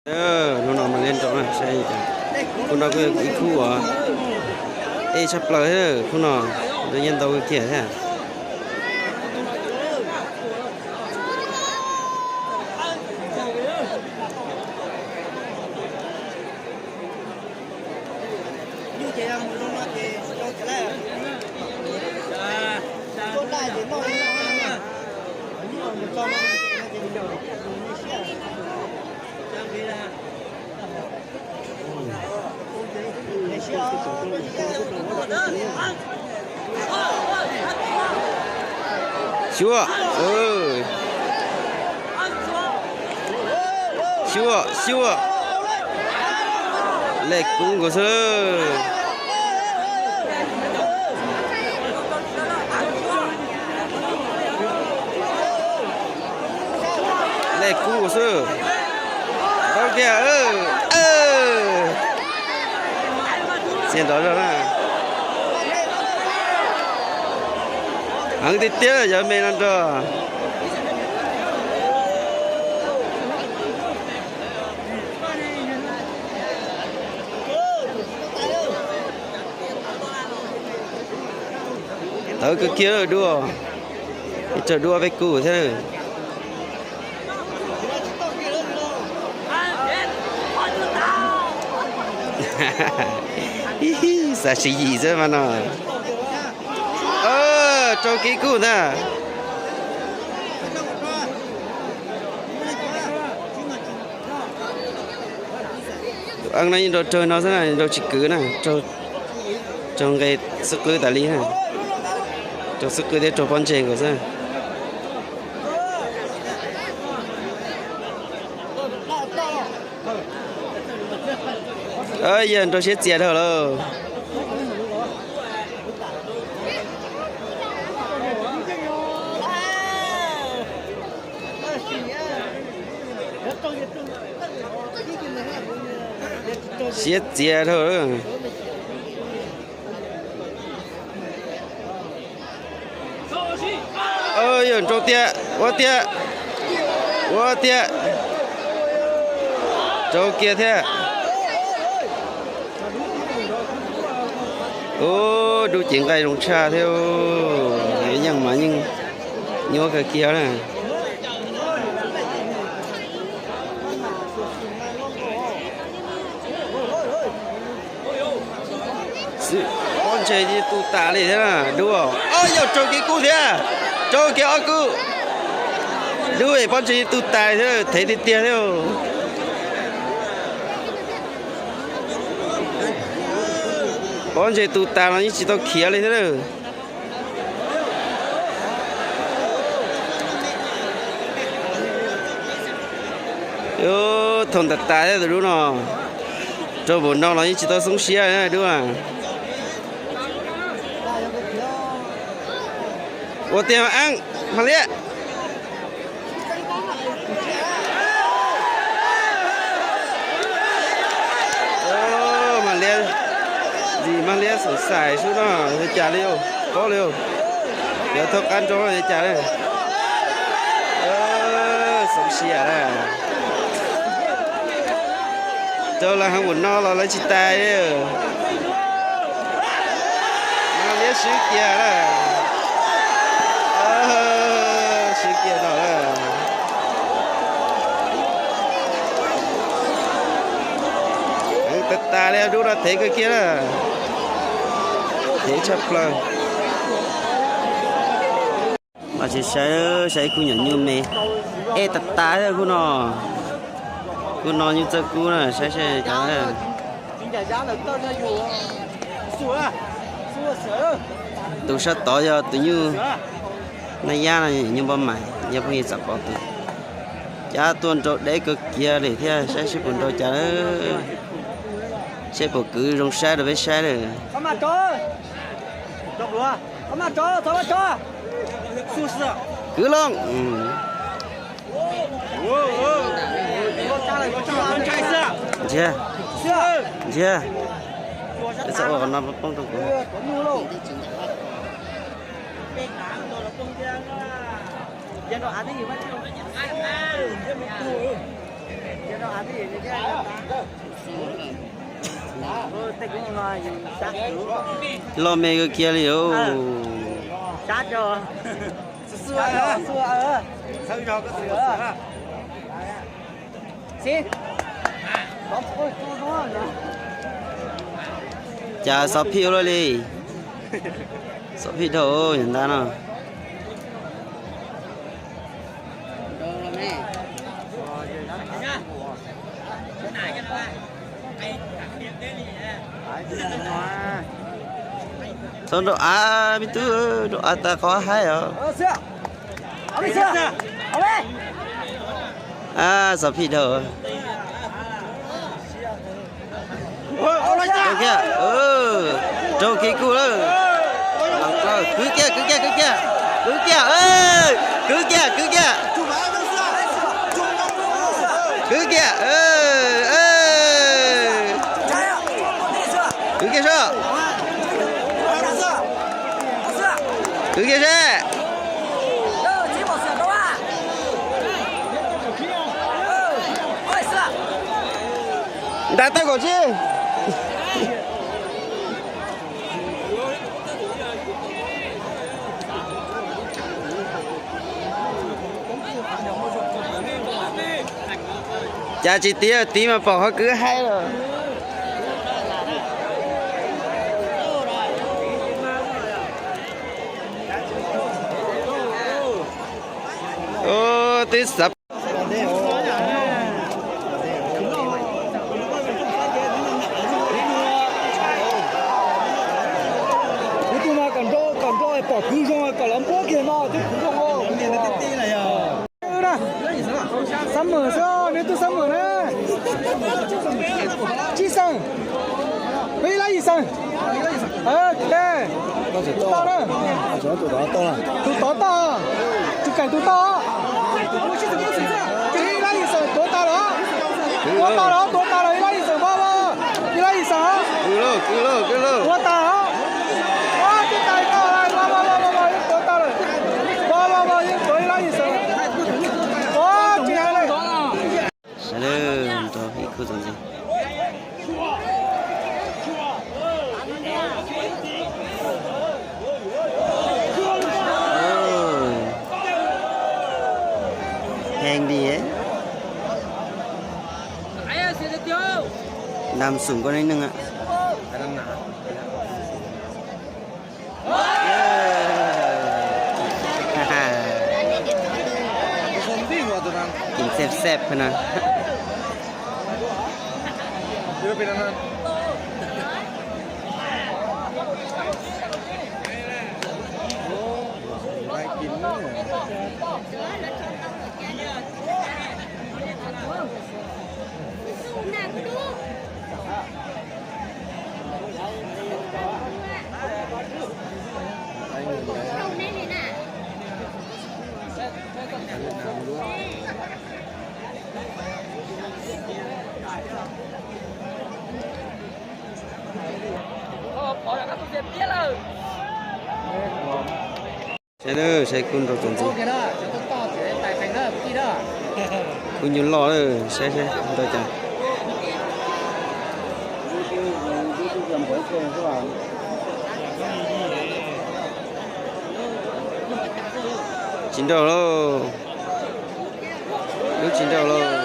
Hnub no mas liab nrau na, saib, khub no kuj yog ib khub uas ej tshaj plaws thiab, khub no nrau nyiaj ntau kawg kiag thiab. Xyuab, xyuab, xyuab. Lej kub nkaus xwb. Lej kub nkaus xwb. Tau tiag. Txias nrov zog na. Heev tiag tiag cov me no nrog. Tawv kawg kiag dua. Ib txog dua peb kub thiab. Xav siv yim xwb mas no. Rau kiag kub ntag. Tus eeb no yeej nrau raug no xwb na, nrau tsis kwv na, raug nqe xwb qwb tas li na, raug xwb qwb thiab raug pob ntseg nkaus xwb. Yawg nrau siab txias dhau lawm. Siab txias dhau. Yog nrau tiag, ua tiag, ua tiag, rau kiag thiab. Ub, dub cev nqaij zoo tshaj thiab. Yeej mas yeej nyuaj kawg kiag na. Pob ntseg yeej tu tas li thiab na, dub. Yog rau kiag kub thiab, rau kiag ob kub. Dub es pob ntseg yeej tu tas thiab, thev tiag tiag thiab. Pob ntseg tu tas los yeej tsis tau khiav li thiab. Thaum ntas tas thiab tus dub no, rau npaum no los yeej tsis tau xoob siab dub. Ua tiag mas eeb, mag liab. Mag liab, ntxim mag liab xoom xais sub no, ua cas li, paub li, yog thauj qab nrau ua cas li. Xoob siab na. Rau lawv heev npaum no los lawv tsis tas li. Mag liab swb kiag na. Swb kiag no na. Heev tas tas li, dub no thev kawg kiag na. Thev tshaj plaws. Mas tsis saib, saib ib khub nyuam nyuj me, ej tas tas khub no. Khub no nyuj txawj kub na, saib saib cov. Tus sab tod yog tus nyuj Naj Yab no, nyuj npauj mais, yog phooj ywg txam pov tus. Cab tuaj nrau deb kawg kiag li thiab, saib seb puas nrau cas, seb puas kwv zoo saib rau peb saib lawm. Kwv loo. Ntsiag, ntsiag, txawm ua qhov no poob rau kuv. Loj me kawg kiag li os. Cas xov phij ua luaj li. Xov phij dhau yog ntag no. Txhob nrau av me tub, nrau av tas qhov haib os. Xov phij dhau. Rau kiag, rau kiag kuj lawm. Kwv kiag, kwv kiag, kwv kiag, kwv kiag, kwv kiag, kwv kiag. Kwv kiag, kwv kiag seb. Kwv kiag seb. Nrad tawm kaum tsib. Cas tsis tiv, tiv mas pom qhov kwv haib lawm. Twb xav Kuv tus no kom nrau, kom nrau pom kwv zoo kom lawv muab kiag no twb kwv zoo. Xab Mem xwb, nws tus Xab Mem na. Tsib xeem, peb ib lab yim xeem. Tau na. Tus tod tau, Tsis Kaim tus tau. Ib lab yim xeem tuav tas lawm. Tuav tas lawm, tuav tas lawm, ib lab yim xeem, ib lab yim xeem. Tuav tas lawm. Tuav tas lawm, yeej tuav tas lawm. Yeej tuav ib lab yim xeem. Tsis hais li. Sawv daws nrog ib khub txuas ntxiv. Heev li. Ntam xum nkauj neej neeg. Kim xeb xeb no. Saib na, saib kub nrau txuas ntxiv. Kub nyuj loj lawm, saib saib ntau cas. Tsis nrau lauj. Lub tsis nrau lauj.